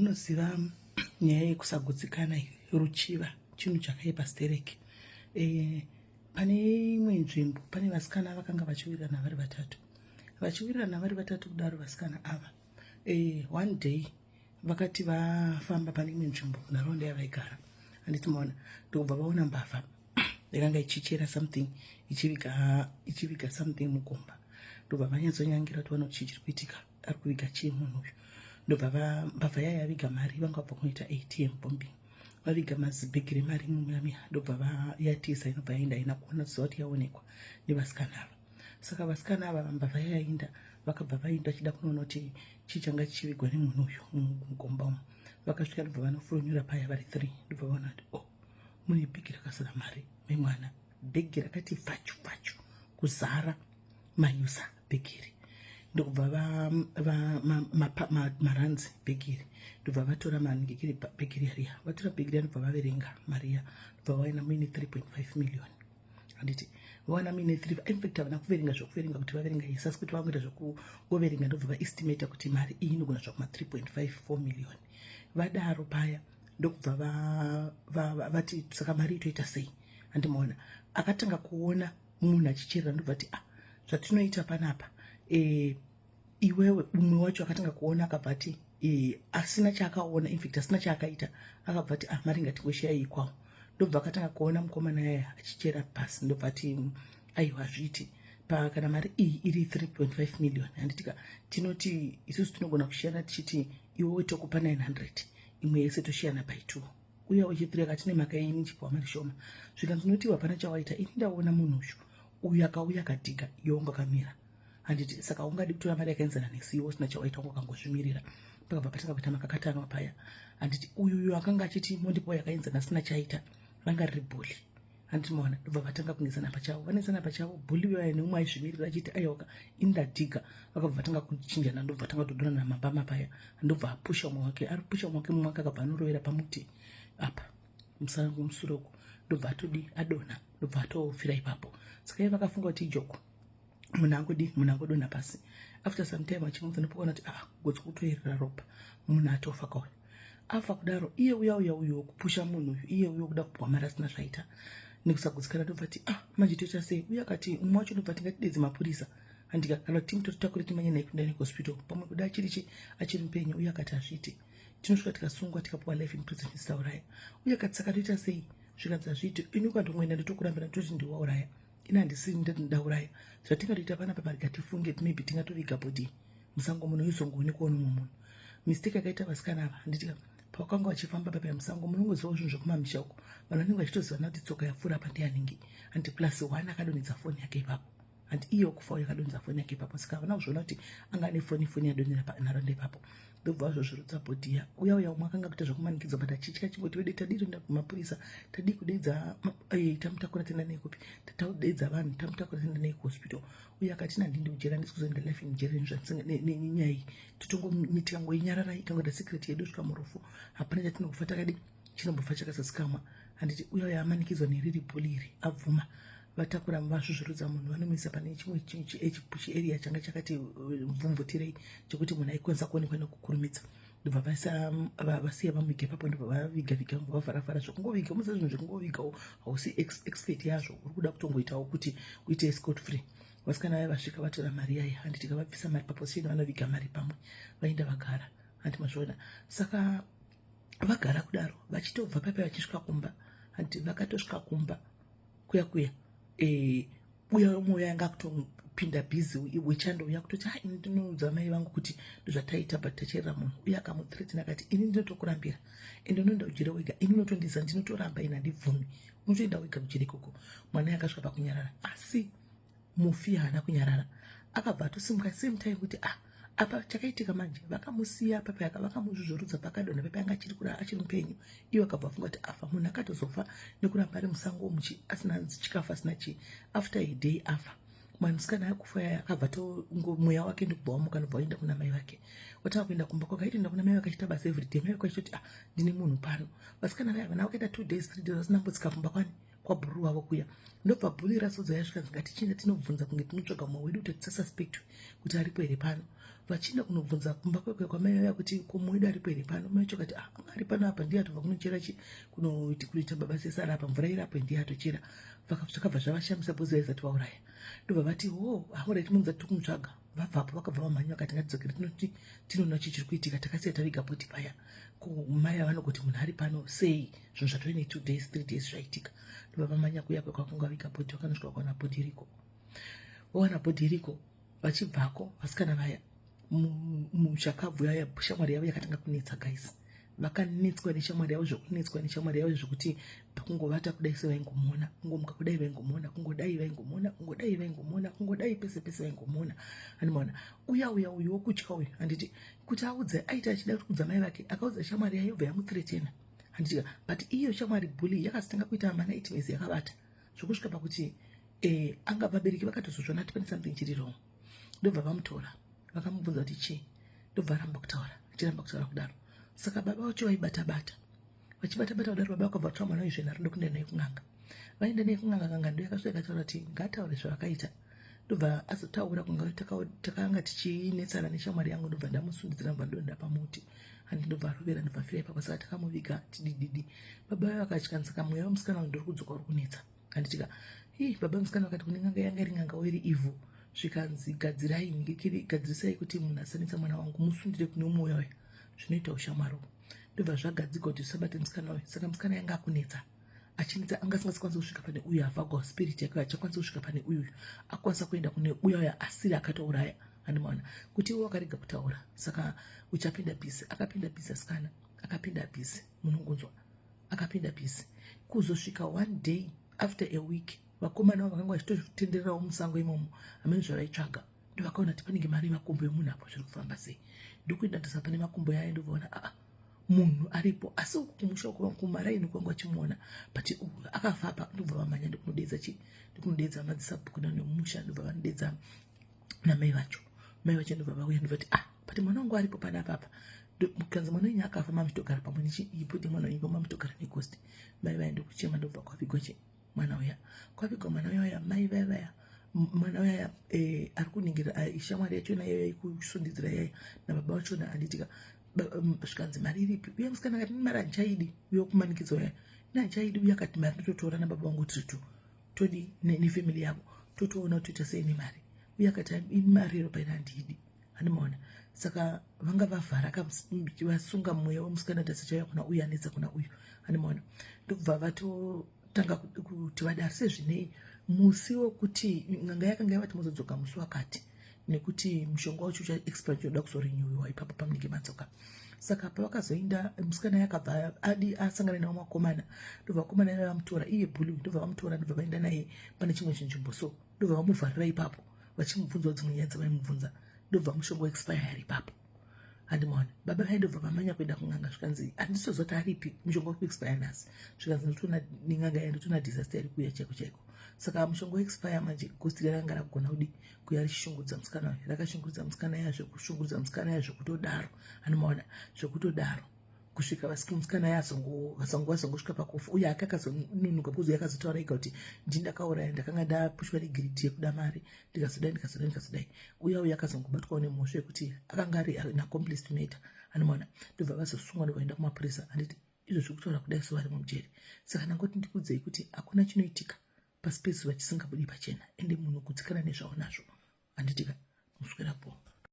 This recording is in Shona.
Munoziva nyaya yekusagutsikana, ruchiva chinhu chakaipa stereki. Pane imwe nzvimbo pane vasikana vakanga vachiwirirana vari vatatu, vachiwirirana vari vatatu kudaro vasikana ava. One day vakati vafamba pane imwe nzvimbo nharaunda yavaigara, handiti maona, ndokubva vaona mbavha yakanga ichichera something, ichiviga something mugomba. Ndobva vanyatsonyangira kuti vana, chii chiri kuitika? Ari kuviga chii munhu uyu? Ndobva mbavha yaya yaviga mari. Vanga vabva kunoita ATM bombing, vaviga mazibhegi remari mumuyamiya. Ndobva yatiza, inobva yaenda, haina kuona ziva kuti yaonekwa nevasikana ava. Saka vasikana ava, mbavha yayaenda, vakabva vaenda vachida kunoona kuti chii changa chichivigwa nemunhu uyu mugomba umu. Vakasvika, ndobva vanofurunyura paya vari three, ndobva vaona kuti, oh, mune bhegi rakazara mari memwana, bhegi rakati fachu fachu kuzara mayusa bhegiri. Ndokubva maranzi bhegiri, ndobva vatora maningikiri bhegiri riya. Vatora bhegiri riya, ndobva vaverenga mari iya, ndobva vaona muine 3.5 million, handiti? Vawana muine 3. Infact, havana kuverenga zvokuverenga kuti vaverenga yese, asi kuti vangoita zvokungoverenga, ndobva vaestimata kuti mari iyi inogona zvakuma 3.54 million. Vadaro paya, ndokubva vati, "Saka mari itoita sei?" Handimaona akatanga kuona munhu achicherera, ndobva ti, "Ah, zvatinoita panapa, iwewe." Umwe wacho akatanga kuona akabva ati, asina chaakaona, infact asina chaakaita, akabva ati, "Ah, mari ngatingoshiya ikwawo." Ndobva akatanga kuona mukomana yaya achichera pasi, ndobva ati, "Aiwa, hazviiti. Kana mari iyi iri 3.5 million, handitika, tinoti isusu tinogona kushiyana tichiti iwewe tokupa 900, imwe yese toshiyana by two." Uya wechithree akati, "Nemhaka yeini chipiwa mari shoma?" Zvikanzi, "Unotiwa hapana chawaita. Ini ndaona munhu uyu, uyu akauya akadhiga, iwe wanga wakamira, handiti? Saka ungadi kutora mari yakaenzana nesu iwe usina chawaita, wanga wakangozvimirira?" Pakabva patanga kuita makakatanwa paya, handiti? Uyuyu akanga achiti, "Mondipawo yakaenzana," asina chaita, ranga riri bully, handiti maona? Ndobva vatanga kunetsana pachavo, vanetsana pachavo. Bully uyo neumwe aizvimirira achiti, "Aiwaka, ini ndadhiga." Vakabva vatanga kuchinjana, ndobva vatanga kutodonana mambama paya. Ndobva apusha umwe wake, ari pusha umwe wake, mumwe wake akabva anorovera pamuti apa musango musure uko, ndobva atodi adonha, ndobva atofira ipapo. Saka iye vakafunga kuti ijoke, munhu angodi, munhu angodonha pasi. After some time achimutsa, ndopokaona kuti, ah, gotsi kutoerera ropa, munhu atofa kauya. Afa kudaro, iye uya uya uyo wekupusha munhu uyu, iye uyo kuda kupiwa mari asina zvaita, nekusagutsikana, ndobva ti, "Ah, manje toita sei?" Uye akati, umwe wacho ndobva, "Tingatidedze mapurisa, handika, kana kuti timutotakure timanye naye kuenda nekuhospital, pamwe kuda achiri chi achiri mupenyu." Uye akati, "Hazviiti, tinosvika tikasungwa, tikapiwa life in prison tisauraya." Uye akati, "Saka toita sei?" Zvikanzi, "Hazviiti, ini ukandongoenda ndotokurambira, ndototi ndiwauraya. Ini handisi ndauraya. Zvatingatoita panapa, marega tifunge, maybe tingatoviga body musango muno, izongoonekwawo nomumwe munhu." Mistake yakaita vasikana ava, handitika, pavakanga vachifamba papa musango, munongozivawo zvinhu zvekumamisha uko, vanhu vanenge vachitozivana kuti tsoka yapfuura apa ndianhingi, handi? Plus one akadonhedza foni yake ipapo, handi? Iye wekufa uyo akadonhedza foni yake ipapo, saka havana kuzviona kuti anga ane foni, foni yadonhera panharaunda ipapo. Ndobva vazvozvirutsa body ya uya uya. Umwe akanga kuita zvekumanikidzwa, but achitya, chingoti vede, "Tadii toenda kumapurisa? Tadii kudeedza, tamutakura tienda naye kupi? Tatadeedza vanhu, tamutakura tienda naye kuhospital." Uye akati, "Nandindi kujera, ndisi kuzoenda life in jail nenyaya iyi. Tikangoinyarara, ikangoita secret yedu svika murufu, hapana chatinokufa takadi chinombofa chakasazikamwa, handiti?" Uya uya amanikidzwa neriri bully iri abvuma. Vatakura, vazvuzvurudza munhu, vanomuisa pane chimwe chiarea changa chakati mvumvutirei, chekuti munhu aikwanisa kuonekwa nekukurumidza. Ndobva vasiya vamuviga ipapo, ndobva vaviga viga, vavharavhara zvekungoviga. Musa zvinhu zvekungovigawo, hausi expert yazvo, uri kuda kutongoitawo kuti uite scot free. Vasikana vaya vasvika, vatora mari yaya, handiti? Vabvisa mari paposition, vanoviga mari pamwe, vaenda vagara, handi mazviona? Saka vagara kudaro, vachitobva paipa vachisvika kumba, handi? Vakatosvika kumba kuya kuya, uya umwe uya anga kutopinda busy wechando uya kutoti, "Ha, ini ndinoudza mai vangu kuti ndozvataita, but tacherera munhu uya." Akamuthreatena akati, "Ini ndinotokurambira, ende unoenda ujere wega. Ini unotondiza, ndinotoramba, ini handibvumi, unotoenda wega kujere ikoko." Mwana yakasvika pakunyarara, asi mufi haana kunyarara. Akabva atosimuka same time kuti, "Ah, apa chakaitika manje." Vakamusiya papa, vakamuzvuzvurudza pakadonha pepa, anga achiri kura, achiri mupenyu. Iwo akabva afunga kuti afa. Munhu akatozofa nekuramba ari musango muchi, asina chikafu, asina chii. After a day afa, musikana akufa yaya, akabva mweya wake ndokubva wamuka, ndobva waenda kuna mai vake. Watanga kuenda kumba kwake, aitoenda kuna mai vake achiita basa everyday. Mai vake achitoti, "Ah, ndine munhu pano." Vasikana vaya vana vakaita 2 days, 3 days vasina kumbotsika kumba kwani kwabhuru wavo kuya. Ndobva bully rasodza yasvika, "Ngatichinda tinobvunza kunge tinotsvaga mumwe wedu kuti tisasuspectwe kuti aripo here pano." Vachienda kunobvunza kumba kwekwe kwamai vaya kuti ko mwedu aripo here pano. Mai vacho vakati ah anga ari pano apa ndiye atobva kunochera chi kunoiti kunoita baba sesara apa mvura iri apo ndiye atochera. Zvakabva zvavashamisa because vaisati vauraya. Ndobva vati ho alright munza tiri kumutsvaga. Vabvapo vakabva vamhanya vakati ngatidzokere tinoti tinoona chii chiri kuitika takasiya taviga poti paya. Ko mai avanogoti munhu ari pano sei zvinhu zvatove ne 2 days 3 days zvaitika. Ndobva vamhanya kuya kwekwakunga viga poti vakanosvika vakawana poti iriko. Vawana poti iriko vachibvako vasikana vaya muchakabvu yaya shamwari yavo yakatanga kunetsa guys vakanetswa neshamwari yavo zvekunetswa neshamwari yavo zvekuti pakungovata kudai sevaingomuona kungomuka kudai vaingomuona kungodai vaingomuona kungodai vaingomuona kungodai pese pese vaingomuona andimaona uya uya uyu wokutya uyu handiti kuti audze aiti achida kuti kudza mai vake akaudza shamwari yayo bva yamuthreatena handitika but iyo shamwari bully yakazotanga kuita manightmares yakabata zvokusvika pakuti eh, anga vabereki vakatozozvona kuti pane something chiri wrong ndobva vamutora vakamubvunza kuti chii ndobva aramba kutaura achiramba kutaura kudaro saka baba vacho vaibata bata vachibata bata kudaro baba vakabva vatora mwana uyu zvenharo ndokuenda naye kun'anga vaenda naye kun'anga n'anga ndo yakasvika ikataura kuti ngaataure zvavakaita ndobva azotaura kunga takanga tichinetsana neshamwari yangu ndobva ndamusundidzira ndobva ndonda pamuti handi ndobva arovera ndobva afira ipapo saka takamuviga tidididi baba vaye vakatya saka mweya wemusikana uyu ndori kudzoka uri kunetsa handitika ii baba musikana vakati kune n'anga yanga iri n'anga iri ivhu zvikanzi gadzirai ngekiri gadzirisai kuti munhu asanetsa mwana wangu musundire kune umwe uya uya zvinoita ushamwari uhu ndobva zvagadzigwa kuti zvisabate musikana uyu saka musikana yanga akunetsa achinetsa anga asingasikwanisi kusvika pane uyu avagwa spirit yake achakwanisa kusvika pane uyu uyu akwanisa kuenda kune uya uya asiri akatouraya andimaona kuti iwe wakarega kutaura saka uchapinda bhizi akapinda bhizi asikana akapinda bhizi munongonzwa akapinda busy kuzosvika one day after a week vakomana vavo vakanga vachitotendererawo musango imomo hamene zvavaitsvaga ndovakaona kuti panenge mari makumbo emunhu apo zviri kufamba sei ndokuenda ndasa pane makumbo yaye ndovaona aa munhu aripo asi uku kumusha uku kumaraini kwanga vachimuona but akafa apa ndobva vamhanya ndokunodedza chi ndokunodedza madzisabhuku nemusha ndobva vanodedza namai vacho mai vacho ndobva vauya ndobva ti ah but mwana wangu aripo panapa apa kanzi mwana wenyu akafa mamuchitogara pamwe nechiibudi mwana wenyu mamuchitogara negosti mai vaya ndokuchema ndobva kwavigwa che mwana uya kwavigwa mwana uya uya mai vaya vaya mwana uya eh, ari kuningira eh, shamwari yachona iyoyo ikusundidzira yaya nababa vachona handitika zvikanzi mari iripi uye musikana akati mari handichaidi uye kumanikidzwa uya ini handichaidi uye akati mari ndototora nababa vangu tiri two todi nefamily yavo totoona kuti toita sei nemari uye akati ini mari iro paina handidi handimaona saka vanga vavhara vasunga mweya wemusikana kuti asachauya kuna uyu anetsa kuna uyu handimaona ndokubva vatotanga kuti vadaro sezvinei musi wekuti n'anga yakanga yavati muzodzoka musi wakati nekuti mushonga wacho uchaexpire uchoda kuzorenyuwiwa ipapo pamunenge madzoka saka pavakazoinda musikana yakabva adi asangana nevamwe vakomana ndobva vakomana vaiva vamutora iye bhulu ndobva vamutora ndobva vaenda naye pane chimwe chinzvimbo so ndobva vamuvharira ipapo vachimubvunzawo dzimwe nyaya dzavaimubvunza ndobva mushonga waexpire ari ipapo handimaona baba vaye ndobva vamanya kuenda kun'anga zvikanzi handisozoti kuti aripi mushonga uri kuexpire nhasi zvikanzi ndotoona nen'anga yaye ndotoona disaster iri kuuya chaiko chaiko saka mushonga waexpire manje ghost riya ranga rakugona kudi kuya richishungurudza musikana uyu rakashungurudza musikana ya zvekushungurudza musikana ya zvekutodaro anomaona zvekutodaro kusvika musikana yazongosvika pakufa uye ake akazonunuka because yakazotaura ega kuti ndini ndakauraya ndakanga ndapushwa negiriti yekuda mari ndikazodai ndikazodai ndikazodai uya uya akazongobatwawo nemhosva yekuti akanga ari naccomplice to murder anomaona ndobva vazosungwa ndovaenda kumapurisa handiti izvo zvekutaura kudai so varimo mujeri saka ndangoti ndikudzei kuti hakuna chinoitika pasi pezuva chisingabudi pachena ende munhu gutsikana nezvaunazvo handitika muswera bho.